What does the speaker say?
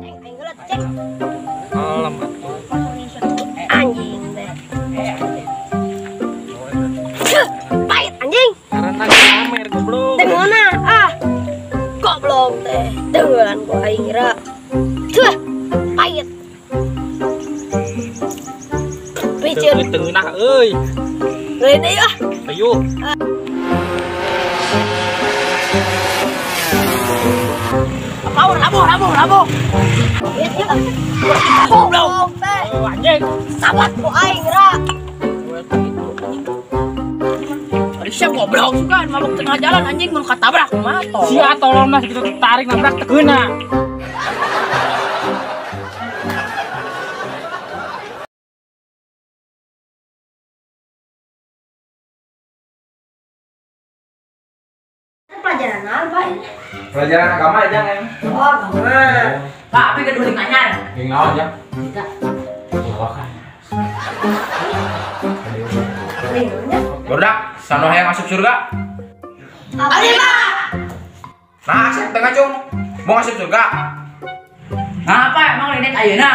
Aing heula cek. Alam atuh. Anjing teh. Pahit anjing. Karena pamer goblok. Teh mana? Ah. Goblok teh. Teulan ku aing kira. Tuh, pahit. Piceun tengenah euy. Lain deui ah. Ayo. Power labuh labuh labuh. Goblok teh. Anjing. Sabat ku aing ra. Siap goblok suka mabuk tengah jalan anjing mun katabrak kumaha tolong. Sia tolong mah kitu tarik nabrak teu keuna. Pelajaran apa ini? Pelajaran agama aja kan. Oh, agama. Pak, api ke duling anyar. Jeung naon ya? Tidak. Wah. Barudak, sanu hayang masuk surga. Abdi, Pak. Nah, asep tengah cung. Mau masuk surga. Nah, apa emang linet ayeuna?